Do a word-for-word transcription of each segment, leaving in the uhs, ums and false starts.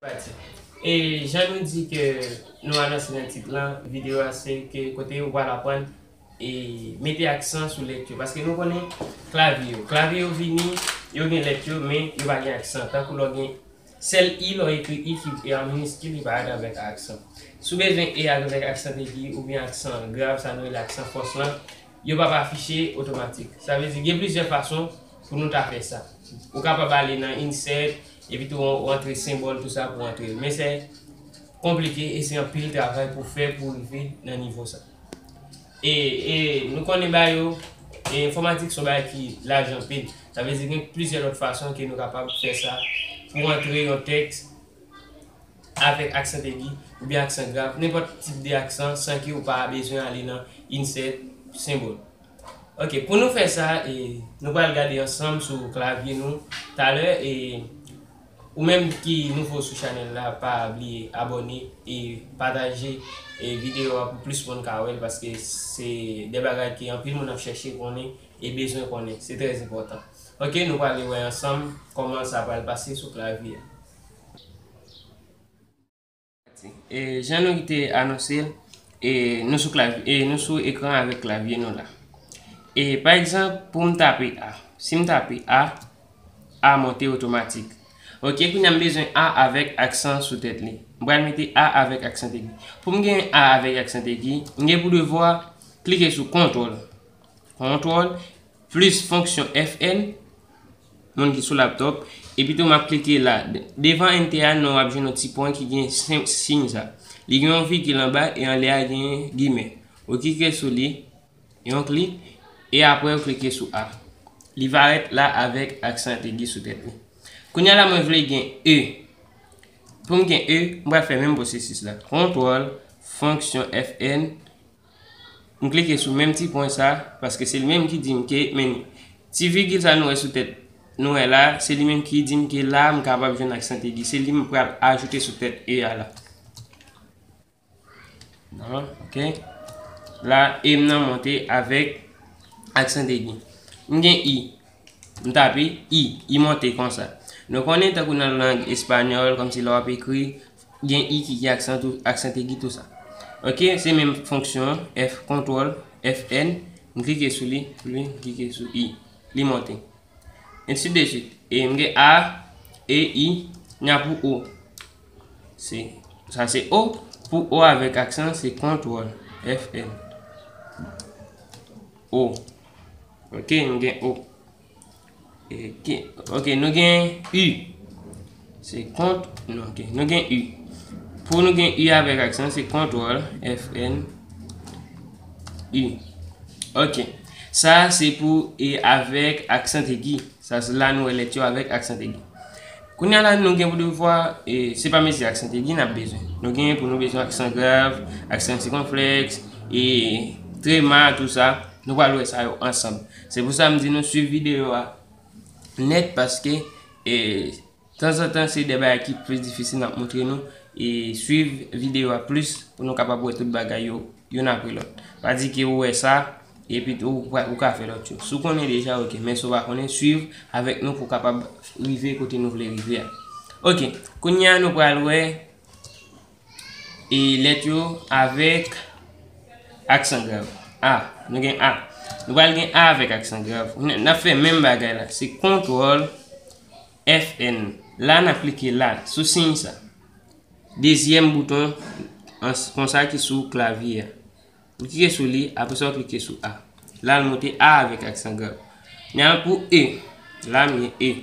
Pati. E jan nou di ke nou anonse nan tit lan, videyo a se ke kote ou pral aprann e mete aksan sou lèt yo. Paske nou konnen klavye yo. Klavye yo vini, yo gen lèt yo, men yo pa gen aksan. Tankou lè w gen sèl i, lè w ekri i ki e an miniskil, li parèt avèk aksan. Si w bezwen e avèk aksan egi oubyen aksan grav, sa nou rele aksan fòs lan, yo p ap afiche otomatik. Sa vle di gen plizyè fason pou nou ta fè sa. Ou kapab ale nan insert, epi tou w antre senbòl, tou sa pou w antre l. Men se konplike e se anpil travay pou fè pou w rive nan nivo sa. E, e nou konnen bagay yo, e enfòmatik se yon bagay ki laj anpil. Sa vle di gen plizyè lòt fason ke nou kapab fè sa pou antre yon tèks avèk aksan egi oubyen aksan grav, nenpòt tip de aksan san ke ou pa bezwen ale nan insert senbòl. Ok, pou nou fè sa, e, nou pral gade ansanm sou klavye nou talè. E ou menm ki nouvo sou chanèl la, pa bliye abòne e pataje e videyo a pou plis moun ka wè l, paske se de bagay ke anpil moun ap chèche konnen e bezwen konnen. Se trè enpòtan. Ok, nou prale wè ansanm kòman sa pral pase sou klavye a. E jan nou te anonse l, e nou sou klavye, e nou sou ekran avèk klavye nou la. E pa egzanp, pou m tape A. Si m tape A, A monte otomatik. Ok, kounye a m bezwen A avèk aksan sou tèt li. M pral mete A avèk aksan egi. Pou m gen A avèk aksan egi, m gen pou devwa klike sou kontwòl. Kontwòl plis fonksyon F N, moun ki sou laptòp, epi tou m ap klike la. De-, devan Enter a, non, w ap jwenn yon ti pwen ki gen sen-, siy sa. Li gen yon vigil anba e anlè a gen gimè. Ou klike sou li, yon klik, e apre ou klike sou A. Li parèt la avèk aksan egi sou tèt li. Kounye a la, mwen vle gen E. Pou m gen E, m pral fè menm pwosesis la. Kontwòl, fonksyon F N, m klike sou menm ti pwen sa, paske se li menm ki di m ke, men ti vigil sa nou wè sou tèt, nou wè la, se li menm ki di m ke la, m kapab jwenn aksan egi. Se li m pral ajoute sou tèt E a la. Non, ok. La, E m nan monte avèk aksan egi. M gen I. M tape I, I monte konsa. Nou konnen tankou nan lang espanyòl, kòmsi lè w ap ekri, gen I ki gen aksan tou, aksan egi tou sa. Ok, se menm fonksyon, F, kontwòl, F N, m klike sou li, li, m klike sou I, li monte. Ensi de swit. E m gen A, e I, n a pou O. Se, sa se O. Pou O avèk aksan, se kontwòl, F N. O. Ok, m gen O. Ok, ok, nou gen U. Se kont, non, ok, nou gen U. Pou nou gen U avèk aksan, se kontwòl, F N, U. Ok. Sa, se pou E avèk aksan egi. Sa, se la nou wè lèt yo avèk aksan egi. Kounye a la, nou gen pou devwa, e, se pa mezi aksan egi n ap bezwen. Nou gen pou nou bezwen aksan grav, aksan sikonflèks, e trema, tou sa. Nou pral wè sa yo ansanm. Se pou sa m di nou swiv videyo a nèt paske, e, tanzantan se de bagay ki plis difisil n ap montre nou, e swiv videyo a plis pou nou kapab wè tout bagay yo youn apre lòt. Pa di ke ou wè sa, epi tou ou pa, ou ka fè lòt yo. Si w konnen deja, ok, men si w pa konnen, swiv avèk nou pou w kapab rive kote nou vle rive a. Ok, kounye a nou pral wè e lèt yo avèk aksan grav. A, nou gen A. Nou pral gen A avèk aksan grav. N, n ap fè menm bagay la. Se kontwòl F N. La, n ap klike la, sou siy sa. Dezyèm bouton, an, konsa ki sou klavye a. Ou klike sou li, apre sa ou klike sou A. La, l monte A avèk aksan grav. Kounye a pou E. La, m gen E.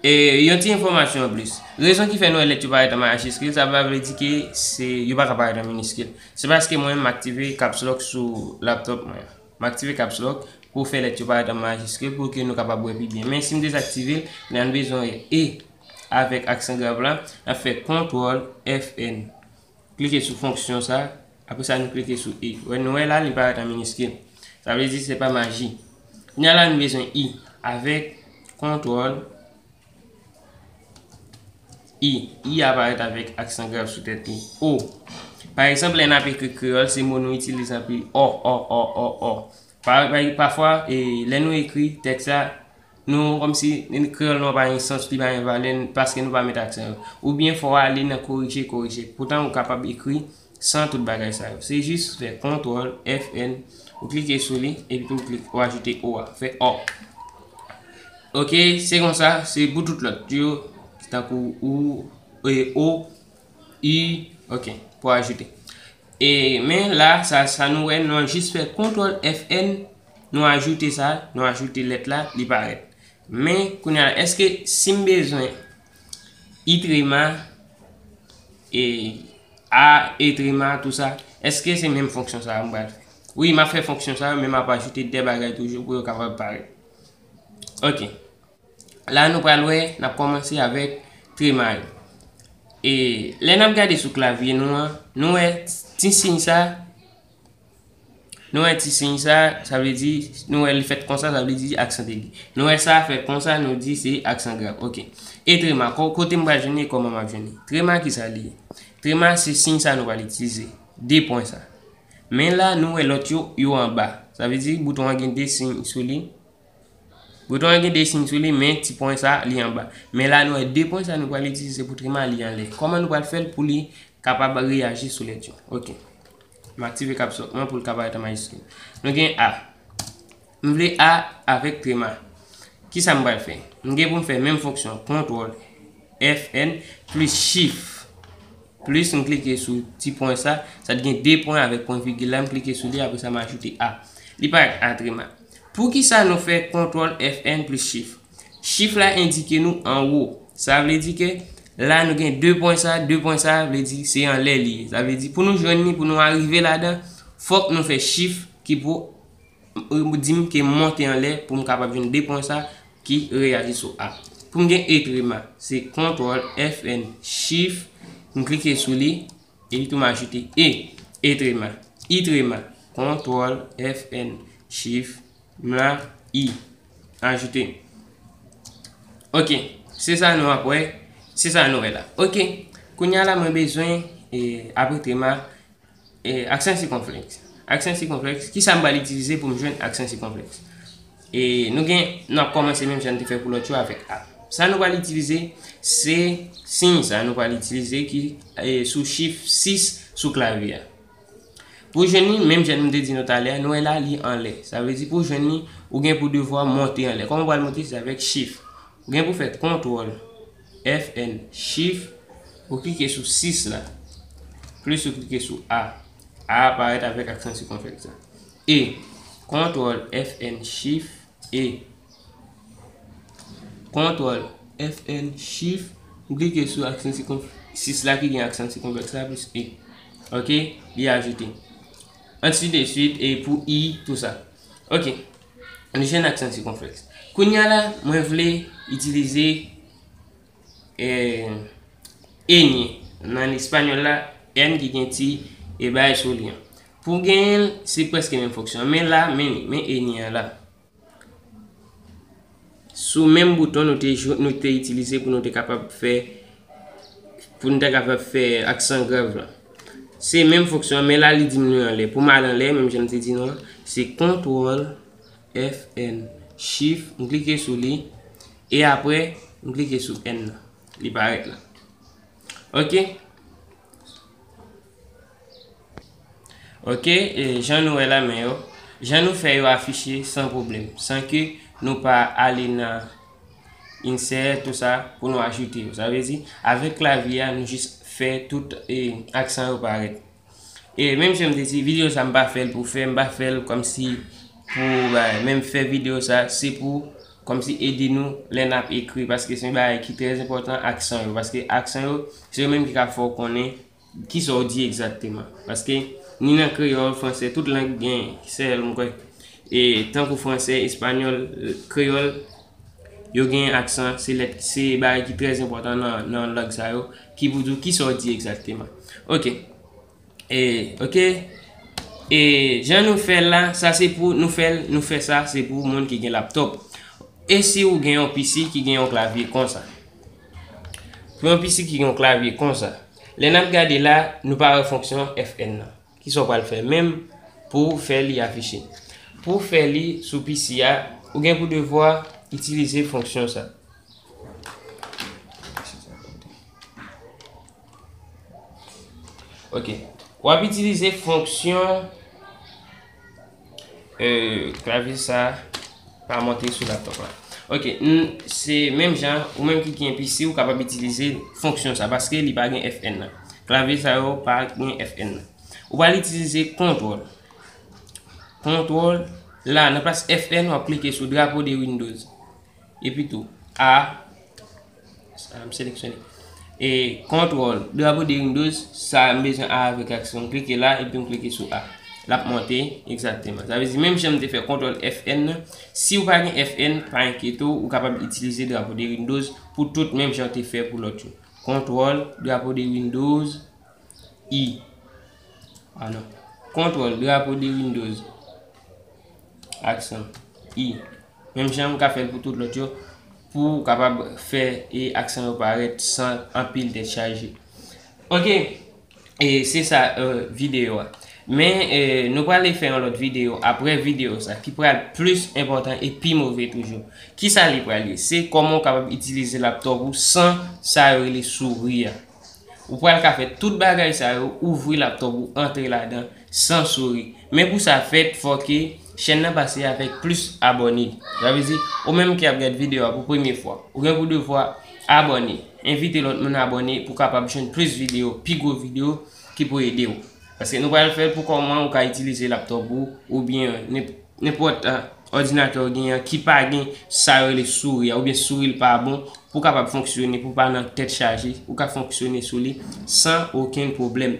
E, yon ti enfòmasyon anplis. Rezon ki fè nou wè lèt yo parèt an majiskil, sa pa vle di ke se, yo pa ka parèt an miniskil. Se paske mwen, m aktive caps lock sou laptòp mwen. M aktive caps lock pou fè lèt yo parèt an majiskil pou ke nou kapab wè pi byen. Men si m dezaktive l, lè n bezwen wè E avèk aksan grav la, n ap fè kontwòl F N. Klike sou fonksyon sa, apre sa nou klike sou E. Wè, nou wè la, li parèt an miniskil. Sa vle di se pa maji. Kounye a la, nou bezwen I avèk kontwòl I. I a parèt avèk aksan grav sou tèt li. O. Pa egzanp, lè n ap ekri kreyòl, se mo nou itilize anpil. Ò, ò, ò, ò, ò. Pa, pa, pafwa, e, lè nou ekri tèks la, nou kòmsi kreyòl nou an pa gen sans, li pa gen valè, paske nou pa met aksan yo. Oubyen fò w ale nan korije, korije. Poutan ou kapab ekri san tout bagay sa yo. Se jis fè kontwòl F N, ou klike sou li, epi tou ou klik, ou ajoute O a. Fè ò. Ok, se konsa, se pou tout lòt yo, tankou ou, e, o, i, ok, pou ajoute. E, men la, sa, sa nou wè, nou jis fè kontwòl F N, nou ajoute sa, nou ajoute lèt la, li parèt. Men, kounye a, èske si m bezwen i trema, e, a e trema, tou sa, èske se menm fonksyon sa a m pral fè? Wi, m ap fè fonksyon sa a, men m ap ajoute de bagay toujou pou yo kapab parèt. Ok. La, nou pral wè, n ap kòmanse avèk trema yo. E lè n ap gade sou klavye nou an, nou wè ti siy sa, nou wè ti siy sa, sa vle di, nou wè li fèt konsa, sa vle di aksan egi. Nou wè sa fèt konsa, nou di se aksan grav. Ok. E trema, ko-, kote m pral jwenn li, kòman m ap jwenn li? Trema, ki sa li ye? Trema, se siy sa nou pral itilize. De pwen sa. Men la, nou wè lòt yo, yo anba. Sa vle di, bouton an gen de siy sou li. Bouton an gen de siy sou li, men ti pwen sa, li anba. Men la, nou wè de pwen sa nou pral itilize pou trema, li anlè. Kòman nou pral fè l pou li kapab reyaji sou lèt yo? Ok. M aktive caps lock mwen pou l ka parèt an majiskil. Nou gen A. M vle A avèk trema. Kisa m pral fè? M gen pou m fè menm fonksyon, kontwòl F N plis shift. Plis m klike sou ti pwen sa, sa t gen de pwen avèk pwen vigil la, m klike sou li, apre sa m ajoute A. Li parèt A trema. Poukisa nou fè kontwòl F N plis shift? Shift la endike nou anwo. Sa vle di ke la nou gen de pwen sa, de pwen sa vle di se anlè li ye. Sa vle di pou nou jwenn li, pou nou arive ladan, fòk nou fè shift ki pou di m ke m monte anlè pou m kapab jwenn de pwen sa ki reyaji sou A. Pou m gen E trema, se kontwòl F N shift, m klike sou li, epi tou m ajoute E, E trema, I trema, kontwòl F N shift, m la, I, ajoute. Ok, se sa nou ap wè, se sa nou wè la. Ok, kounye a la mwen bezwen, e, apre trema, e, aksan sikonflèks. Aksan sikonflèks, kisa m pral itilize pou m jwenn aksan sikonflèks? E nou gen, n ap kòmanse menm jan n te fè pou lòt yo avèk A. Sa nou pral itilize, se siy sa nou pral itilize ki, e, sou shift sis sou klavye a. Pou jwenn li, menm jan nou te di nou talè a, nou wè la, li anlè. Sa vle di pou jwenn li, ou gen pou devwa monte anlè. Kòman w pral monte? Se avèk shift. Ou gen pou fè kontwòl F N shift, ou klike sou sis la. Plis ou klike sou A. A parèt avèk aksan sikonflèks la. E, kontwòl F N shift, E. Kontwòl F N shift, ou klike sou aksan sikonf-, sis la ki gen aksan sikonflèks la plis E. Ok, li ajoute. Ansi de swit, e pou I, tou sa. Ok, nou jwenn aksan sikonflèks. Kounye a la, mwen vle itilize, e, enye. Nan espanyòl la, N ki gen ti, e, bagay sou li an. Pou genyen l, se prèske menm fonksyon. Men la, men li, men enye an la. Sou menm bouton nou te jwe, nou te itilize pou nou te kapab fè, pou nou te kapab fè aksan grav la. Se menm fonksyon an, men la li di m li anlè. Pou m al anlè, menm jan m te di nou an, se kontwòl F N shift, m klike sou li, e apre, m klike sou N nan. Li parèt la. Ok? Ok, e jan nou wè la men yo, jan nou fè yo afiche san pwoblèm, san ke nou pa ale nan insert, tou sa, pou nou ajoute yo. Sa vle di, avèk klavye a, nou jis fè tout, e, aksan yo parèt. E menm jan m te di, videyo sa m pa fè l pou fè, m pa fè l kòmsi pou, bay, menm fè videyo sa, se pou kòmsi ede nou lè n ap ekri, paske se yon bagay ki trè enpòtan, aksan yo, paske aksan yo, se yo menm ki ka fè w konnen kisa w di egzakteman. Paske ni nan kreyòl, fransè, tout lang gen sèl, m kwè. E tankou fransè, espanyòl, kreyòl, yo gen aksan, se lèt, se bagay ki trè enpòtan nan, nan lang sa yo, ki pou di w kisa w di egzakteman. Ok. E, ok. E jan nou fè l la, sa se pou nou fè l, nou fè sa, se pou moun ki gen laptop. E si ou gen yon P C ki gen yon klavye konsa? Pou yon P C ki gen yon klavye konsa, lè n ap gade la, nou pa wè fonksyon F N nan. Kisa w pral fè menm pou fè li afiche? Pou fè li sou P C a, ou gen pou devwa Itilize fonksyon sa. Ok. W ap itilize fonksyon, euh, klavye sa pa monte sou laptop la. Ok, n- se menm jan, ou menm ki gen P C, ou kapab itilize fonksyon sa, paske li pa gen F N nan. Klavye sa yo pa gen F N nan. Ou pral itilize kontwòl. Kontwòl, la, nan plas F N, w ap klike sou drapo de Windows. Epi tou, A, sa, m seleksyone. E kontwòl, drapo de Windows, sa, m bezwen A avèk aksan. M klike la, epi m klike sou A. L ap monte, egzakteman. Sa vle di, menm jan m te fè kontwòl F N nan, si w pa gen F N, pa enkyete w, ou kapab itilize drapo de Windows pou tout, menm jan w te fè pou lòt yo. Kontwòl, drapo de Windows, I. Ah non. Kontwòl, drapo de Windows. Aksan. I. Menm jan m ka fè l pou tout lòt yo, pou w kapab fè e aksan yo parèt san anpil tèt chaje. Ok. E se sa, euh, videyo a. Men, euh, nou prale fè yon lòt videyo apre videyo sa, ki pral plis enpòtan e pi move toujou. Kisa li pral ye? Se kòman w kapab itilize laptop ou san sa yo rele souri a. Ou pral ka fè tout bagay sa yo, ouvri laptop ou, antre ladan, san souri. Men pou sa fèt, fò ke chèn nan pase avèk plis abòne. Sa vle di, ou menm ki ap gad videyo a pou premye fwa, ou gen pou devwa abòne. Envite lòt moun abòne pou kapab jwenn plis videyo, pi gwo videyo ki pou ede w. Paske nou pral fè l pou kòman ou ka itilize laptop ou, oubyen nenp- nenpòt, ah, òdinatè w genyen ki pa gen sa yo rele souri a, oubyen souri l pa bon, pou kapab fonksyone, pou pa nan tèt chaje, ou ka fonksyone sou li san okenn pwoblèm.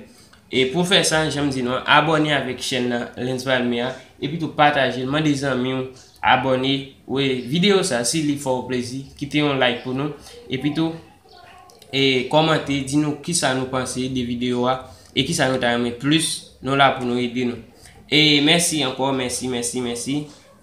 E pou fè sa, jan m di nou an, abòne avèk chèn nan, Lens Valmé a, epi tou pataje l, mande zanmi w abòne, wè videyo sa, si li fè w plezi, kite yon like pou nou, epi tou, e kòmante, di nou kisa nou panse de videyo a, e kisa nou ta renmen plis, nou la pou nou ede nou. E mèsi ankò, mèsi, mèsi, mèsi.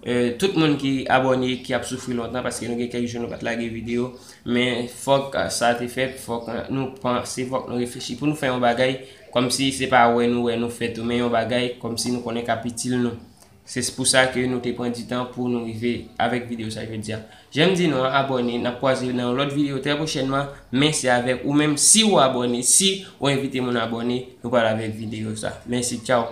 Euh, tout moun ki abòne, ki ap soufri lontan, paske nou gen kèk jou nou pa t lage videyo, men fòk, euh, sa te fèt, fòk, euh, nou panse, fòk nou reflechi pou nou fè yon bagay, kòmsi se pa wè nou wè nou fè tou, men yon bagay kòmsi nou konnen k ap itil nou. Se pou sa ke nou te pran di tan pou nou rive avèk videyo sa jodi a. Jan m di nou an, abòne, n ap kwaze nan yon lòt videyo trè pwochènman, men se avèk ou menm, si w abòne, si w envite moun abòne, nou pral avèk videyo sa. Mèsi, tchaw.